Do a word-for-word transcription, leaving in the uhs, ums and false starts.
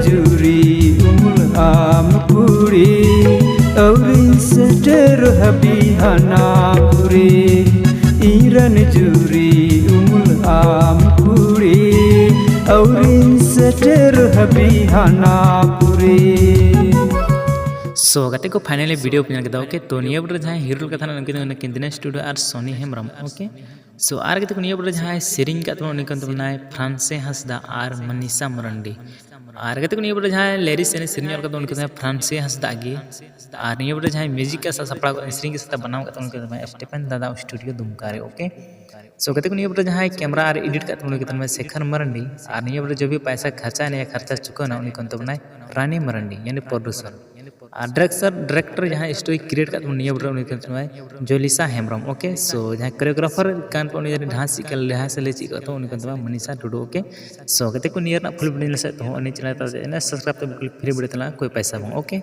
ᱡᱩᱨᱤ ᱩᱢᱩᱞ ᱟᱢ ᱠᱩᱲᱤ, ᱟᱹᱣᱨᱤᱧ ᱥᱮᱴᱮᱨ ᱦᱟᱹᱵᱤ ᱦᱟᱱᱟ ᱯᱩᱨᱤ᱾ ᱤᱧ ᱨᱮᱱ ᱡᱩᱨᱤ ᱩᱢᱩᱞ ᱟᱢ ᱠᱩᱲᱤ, ᱟᱹᱣᱨᱤᱧ ᱥᱮᱴᱮᱨ ᱦᱟᱹᱵᱤ ᱦᱟᱱᱟ ᱯᱩᱨᱤ᱾ So ᱜᱟᱛᱮ ᱠᱚ, finally video ᱯᱮ ᱧᱮᱞ ᱠᱮᱫᱟ᱾ Okay, ᱛᱚ ᱱᱤᱭᱟᱹ video ᱨᱮ ᱡᱟᱦᱟᱸᱭ hero ᱞᱮᱠᱟ ᱛᱟᱦᱮᱱᱟ ᱩᱱᱠᱤᱱ ᱫᱚ ᱠᱟᱱᱟ ᱠᱤᱱ ᱫᱤᱱᱮᱥ ᱴᱩᱰᱩ ᱟᱨ ᱥᱚᱱᱤ ᱦᱮᱢᱵᱨᱚᱢ᱾ Okay, so ᱟᱨ ᱜᱟᱛᱮ ᱠᱚ, ᱱᱤᱭᱟᱹ video ᱨᱮ ᱡᱟᱦᱟᱸᱭ ᱥᱮᱨᱮᱧ ᱠᱟᱜ ᱛᱟᱵᱚᱱᱟ ᱩᱱᱤ ᱠᱟᱱ ᱛᱟᱵᱚᱱᱟᱭ ᱯᱷᱨᱟᱱᱥᱮ ᱦᱟᱸᱥᱫᱟ ᱟᱨ ᱢᱚᱱᱤᱥᱟ ᱢᱟᱨᱟᱱᱰᱤ᱾ ᱟᱨ ᱜᱟᱛᱮ ᱠᱚ, ᱱᱤᱭᱟᱹ video ᱨᱮ ᱡᱟᱦᱟᱸᱭ lyrics ᱮᱱᱮᱡ ᱥᱮᱨᱮᱧ ᱚᱞ ᱠᱟᱫᱟ ᱩᱱᱤ ᱠᱟᱱ ᱛᱟᱵᱚᱱᱟᱭ ᱯᱷᱨᱟᱱᱥᱮ ᱦᱟᱸᱥᱫᱟ ᱜᱮ᱾ ᱟᱨ ᱱᱤᱭᱟᱹ video ᱨᱮ ᱡᱟᱦᱟᱸᱭ music ᱠᱟᱜ ᱥᱟᱯᱲᱟᱣ ᱠᱟᱜ ᱥᱮᱨᱮᱧ ᱠᱟᱜ ᱥᱟᱯᱲᱟᱣ ᱵᱟᱱᱟᱣ ᱠᱟᱜ ᱩᱱᱤ ᱠᱟᱱ ᱛᱟᱵᱚᱱᱟᱭ ᱥᱴᱤᱯᱷᱮᱱ ᱫᱟᱫᱟ ᱥᱴᱩᱰᱤᱭᱳ ᱫᱩᱢᱠᱟ ᱨᱮ᱾ Okay, so ᱜᱟᱛᱮ ᱠᱚ, ᱱᱤᱭᱟᱹ video ᱨᱮ ᱡᱟᱦᱟᱸᱭ camera ᱟᱨ edit ᱠᱟᱜ ᱛᱟᱵᱚᱱᱟ ᱩᱱᱤ ᱠᱟᱱ ᱛᱟᱵᱚᱱᱟᱭ ᱥᱮᱠᱷᱚᱨ ᱢᱟᱨᱟᱱᱰᱤ᱾ ᱟᱨ ᱱᱤᱭᱟᱹ video ᱨᱮ ᱡᱚᱵᱤ ᱯᱟᱭᱥᱟ ᱠᱷᱟᱨᱪᱟ ᱱᱤᱭᱟ ᱠᱷᱟᱨᱪᱟ ᱪᱩᱠᱟᱹᱣᱱᱟ ᱩᱱᱤ ᱠᱟᱱ ᱛᱟᱵᱚᱱᱟᱭ ᱨᱟᱱᱤ ᱢᱟᱨᱟᱱᱰᱤ, ᱭᱟᱱᱤ producer᱾ ᱟᱨ director, director ᱡᱟᱦᱟᱸᱭ story create ᱠᱟᱜ ᱛᱟᱵᱚᱱᱟ ᱱᱤᱭᱟᱹ video ᱨᱮ ᱩᱱᱤ ᱠᱟᱱ ᱛᱟᱵᱚᱱᱟᱭ ᱡᱚᱞᱤᱥᱟ ᱦᱮᱢᱵᱨᱚᱢ᱾ Okay, so ᱡᱟᱦᱟᱸᱭ choreographer ᱠᱟᱱ ᱛᱟᱵᱚᱱᱟ ᱩᱱᱤ ᱡᱟᱦᱟᱸᱭ ᱰᱷᱟᱱᱥ ᱪᱮᱫ ᱞᱮᱠᱟ ᱞᱮᱦᱟ ᱥᱮ ᱞᱮ ᱪᱮᱫ ᱠᱟᱜ ᱛᱟᱵᱚᱱᱟ ᱩᱱᱤ ᱠᱟᱱ ᱛᱟᱵᱚᱱᱟ ᱢᱚᱱᱤᱥᱟ ᱴᱩᱰᱩ᱾ Okay, so ᱜᱟᱛᱮ ᱠᱚ, ᱱᱤᱭᱟᱹ ᱨᱮᱱᱟᱜ full video ᱧᱮᱞ ᱥᱮᱫ ᱛᱮᱦᱚᱸ ᱩᱱᱤ channel ᱛᱟᱞᱟ ᱛᱮ subscribe ᱛᱮ ᱵᱤᱞᱠᱩᱞ free video ᱛᱟᱞᱟᱝ, ᱠᱳᱭ ᱯᱟᱭᱥᱟ ᱵᱟᱝ᱾ Okay,